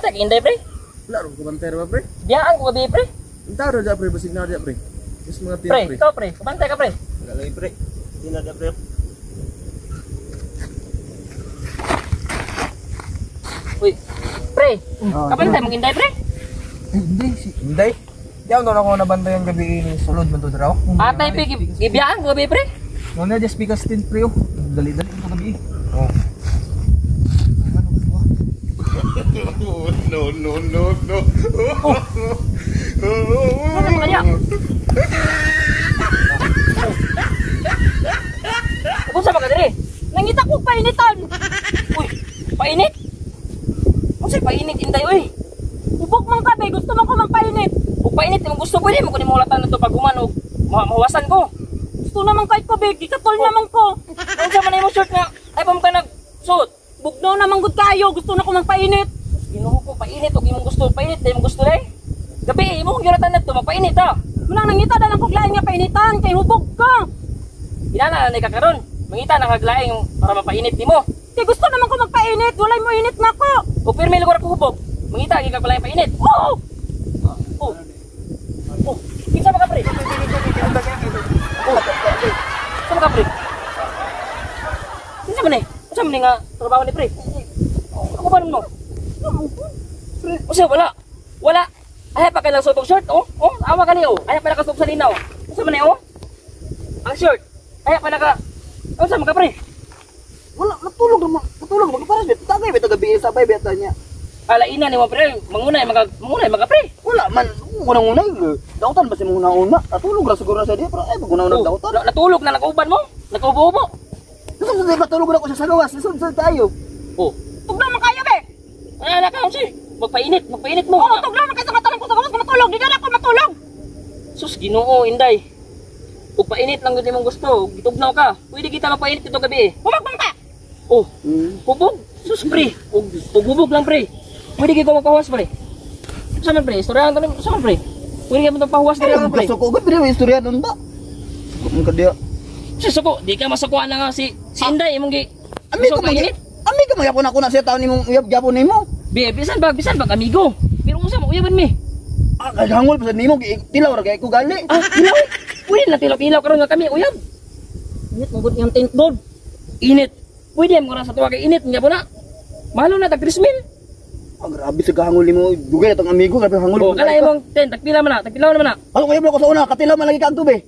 Kabantay ka Inday, pre? Wala ro ko bantay ra ba, pre? Biyaan ko gabi, pre. Unta ro ja, pre, basig na ja, pre. Is mga tin, Pre, pre. ikaw, pre. Kabantay ka, pre. Wala lagi, pre. Hindi na pre. Uy, pre. Kabantay mo Inday, pre? Hindi si Inday. Diyaw na ako nabantayan gabi ni sulod man to draw. Atay, pre, gibiyaan ko gabi, pre. No na just because tin, pre, oh. Dali-dali ko gabi. Oh. No, no, no, no. Ano mo kanya? Kung sa ka diri? Nangita ko painitan. Uy, painit? Unsay painit, Inday, uy? Ubog man ka be, gusto man ko magpainit. Ug painit imong gusto, pwede mo kunin mo latan na to pag human og mahuwasan ko. Gusto naman kay ko be, gikatol naman ko. Unsa man imong shirt nga ay pa mo ka nagsuot? Bugnaw naman gud kayo, gusto na ko magpainit. Ginoo ko, painit og imong gusto, painit imong gusto dai. Gabi imong gilatan na to magpainit ha. Munang nangita na lang kog lain nga painitan kay hubog ka. Inana na ka karon. Mangita na kag laing para mapainit nimo. Kay gusto naman ko magpainit, walay mo init nako. Ug pirmi lugar ko hubog. Mangita gyud ka laing painit. Oo. Oh. Oh, kinsa ba ka, pre? Oh. Kinsa ba ka, pre? Kinsa man eh? Kinsa man ni nga trabaho ni pre? Ako ba mo? Pre, Usa wala. Wala. Ay pa kay lang suot og shirt, oh. Oh, awa kani oh. Ay pa nakasuot sa linaw. Unsa man ni oh? Ang shirt. Ay pa naka. Unsa man ka, pre? Wala, natulog naman. Natulog man para bet. Tagay bet gabi sabay bet niya. Ala ina ni mo, pre, mangunay mga pre. Wala man, unang-unay. Dautan ba si mong una-una? Natulog ra siguro sa diya pero ay pag una-una Oh, dautan. natulog na nakauban mo? Nakaubo-ubo. Lisod sa matulog na ako sa gawas. Lisod sa tayo. Oh. Tugnaw man kayo be. Ana ka unsa? Magpainit, magpainit mo. Oo, tugnaw man kay sa katalan ko sa gawas matulog, di na ako matulog. Sus, Ginoo, Inday. Ug painit lang gud imong gusto, gitugnaw ka. Pwede kita magpainit dito gabi eh. Hubog man ka. Oh, hubog. Sus, pre. Ug ug hubog lang, pre. Pwede kita magpahuwas, pre. Unsa man, pre? Istoryahan ta nimo. Unsa man, pre? Pwede kita magpahuwas diri Ay, pre. gusto ko gud pero istorya nun ba? Kung ka diya. Sus, suko, di ka masukuan na nga si si Inday imong gi. Amigo gusto man painit. Amigo man yapon ako na siya taon nimong uyab gyapon nimo. Bi, bisan ba amigo. Pero unsa mo uyaban mi? Ah, kay hangol pa sad nimo tilaw ra kay ko gali. Ah, tilaw. Pwede na tilaw-tilaw karon nga kami uyab. Init mo gud iyang tent god. Init. Pwede mo ra sa tuwa kay init nga po na. Mahalo na tag 3 mil. Ah, grabe sa gahangol nimo. Dugay na tong amigo, grabe hangol. Oh, kala imong 10 tagpila man na, tagpila man na. Ano kaya ko sa una, katilaw man lagi ka ang tubig.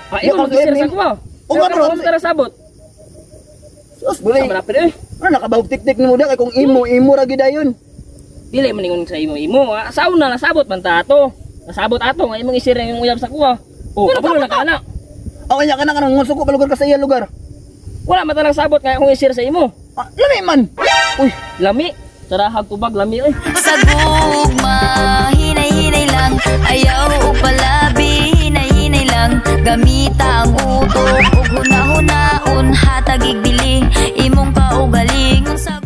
Ah, imo mag-share sa kuha. O, Pero nga, karon ka sabot. Sus, bulay. Sama na pre. Eh. Ano nakabahog tik-tik nimo diya kay kung imo imo ra gid dayon. Dili man ingon sa imo imo. Ah, sa una nasabot man ta ato. Nasabot ato nga imong i-share ang imong uyab sa kuha. Oh, kabalo na ka na. Aw nya kana kanang suko pa lugar ka sa iya lugar. Wala man ta sabot nga akong i-share sa imo. Ah, lami man. Uy, lami. Sarahag tubag lami oy. Sa gugma, hinay-hinay lang. Ayaw og palabi, hinay-hinay lang. Gamita ang utok ug huna-hunaon. Hatag igdili, imong kaugalingon sa